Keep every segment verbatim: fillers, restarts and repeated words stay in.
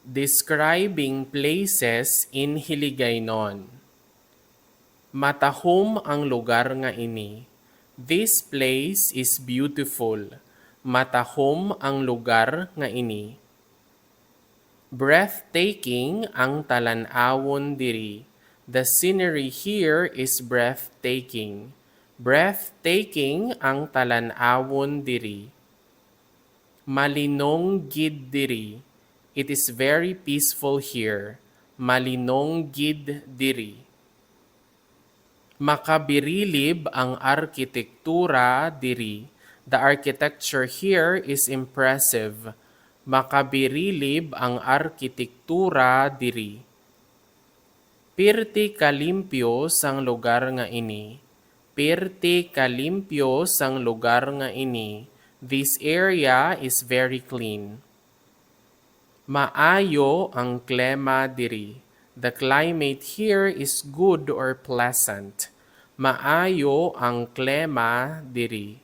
Describing places in Hiligaynon. Matahom ang lugar nga ini. This place is beautiful. Matahom ang lugar nga ini. Breathtaking ang talan-awon diri. The scenery here is breathtaking. Breathtaking ang talan-awon diri. Malinong gid diri. It is very peaceful here. Malinong gid diri. Makabirilib ang arkitektura diri. The architecture here is impressive. Makabirilib ang arkitektura diri. Pirti kalimpyo sang lugar nga ini. Pirti kalimpyo sang lugar nga ini. This area is very clean. Maayo ang klima diri. The climate here is good or pleasant. Maayo ang klima diri.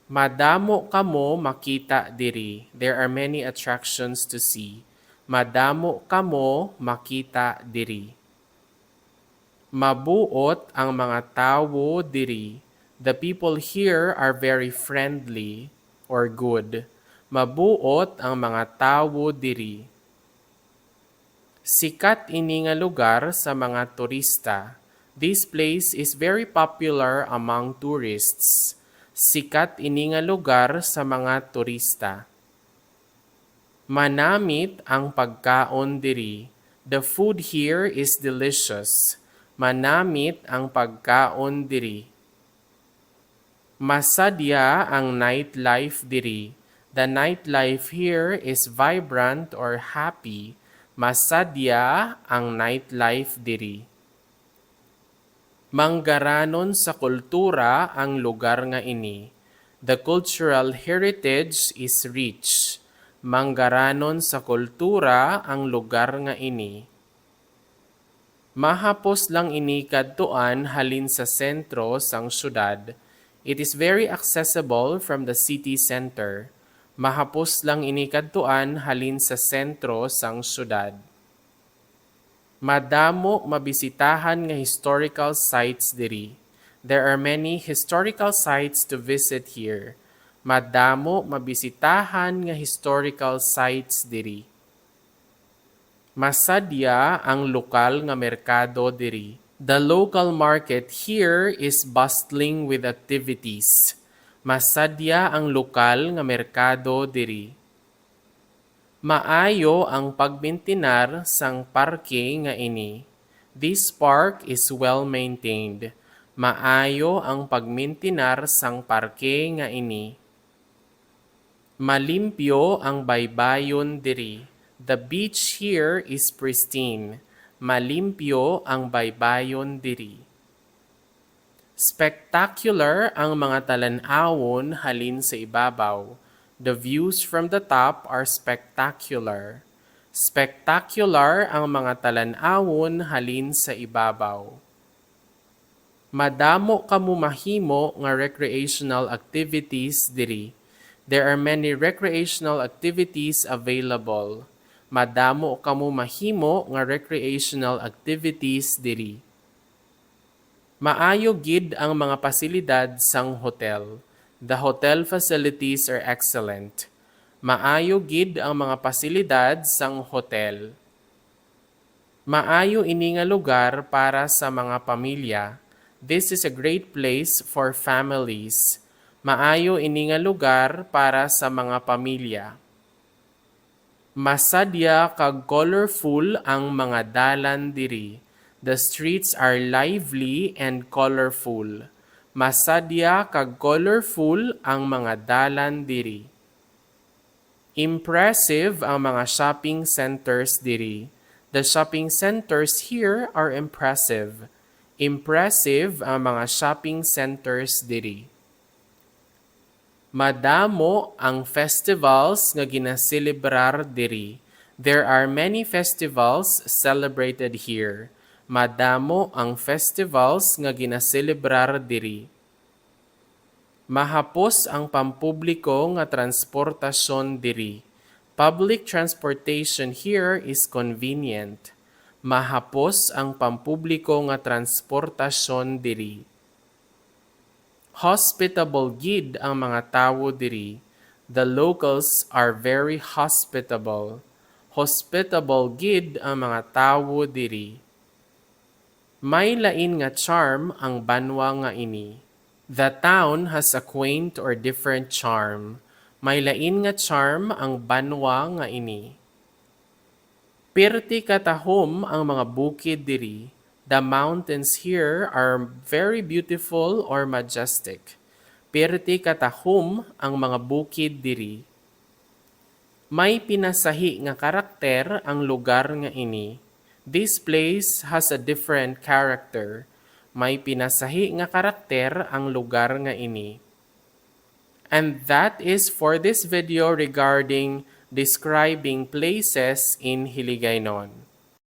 Madamo kamo makita diri. There are many attractions to see. Madamo kamo makita diri. Mabuot ang mga tawo diri. The people here are very friendly or good. Mabuot ang mga tawo diri. Sikat ini nga lugar sa mga turista. This place is very popular among tourists. Sikat ini nga lugar sa mga turista. Manamit ang pagkaon diri. The food here is delicious. Manamit ang pagkaon diri. Masadya ang nightlife diri. The nightlife here is vibrant or happy. Masadya ang nightlife diri. Manggaranon sa kultura ang lugar nga ini. The cultural heritage is rich. Manggaranon sa kultura ang lugar nga ini. Mahapos lang ini kadtuan halin sa sentro sang syudad. It is very accessible from the city center. Mahapos lang ini kadtuan halin sa sentro sang syudad. Madamo mabisitahan nga historical sites diri. There are many historical sites to visit here. Madamo mabisitahan nga historical sites diri. Masadya ang lokal nga merkado diri. The local market here is bustling with activities. Masadya ang lokal nga merkado diri. Maayo ang pagmintinar sang parke nga ini. This park is well maintained. Maayo ang pagmintinar sang parke nga ini. Malimpyo ang baybayon diri. The beach here is pristine. Malimpyo ang baybayon diri. Spectacular ang mga talan-awon halin sa ibabaw. The views from the top are spectacular. Spectacular ang mga talan-awon halin sa ibabaw. Madamo kamo mahimo nga recreational activities diri. There are many recreational activities available. Madamo kamo mahimo nga recreational activities diri. Maayo gid ang mga pasilidad sang hotel. The hotel facilities are excellent. Maayo gid ang mga pasilidad sang hotel. Maayo ini nga lugar para sa mga pamilya. This is a great place for families. Maayo ini nga lugar para sa mga pamilya. Masadya kag colorful ang mga dalan diri. The streets are lively and colorful. Masadya kag colorful ang mga dalan diri. Impressive ang mga shopping centers diri. The shopping centers here are impressive. Impressive ang mga shopping centers diri. Madamo ang festivals nga ginaselebrar diri. There are many festivals celebrated here. Madamo ang festivals nga ginaselebrar diri. Mahapos ang pampubliko nga transportasyon diri. Public transportation here is convenient. Mahapos ang pampubliko nga transportasyon diri. Hospitable gid ang mga tawo diri. The locals are very hospitable. Hospitable gid ang mga tawo diri. May lain nga charm ang banwa nga ini. The town has a quaint or different charm. May lain nga charm ang banwa nga ini. Pirti katahom ang mga bukid diri. The mountains here are very beautiful or majestic. Pirti katahom ang mga bukid diri. May pinasahi nga karakter ang lugar nga ini. This place has a different character. May pinasahi nga karakter ang lugar nga ini. And that is for this video regarding describing places in Hiligaynon.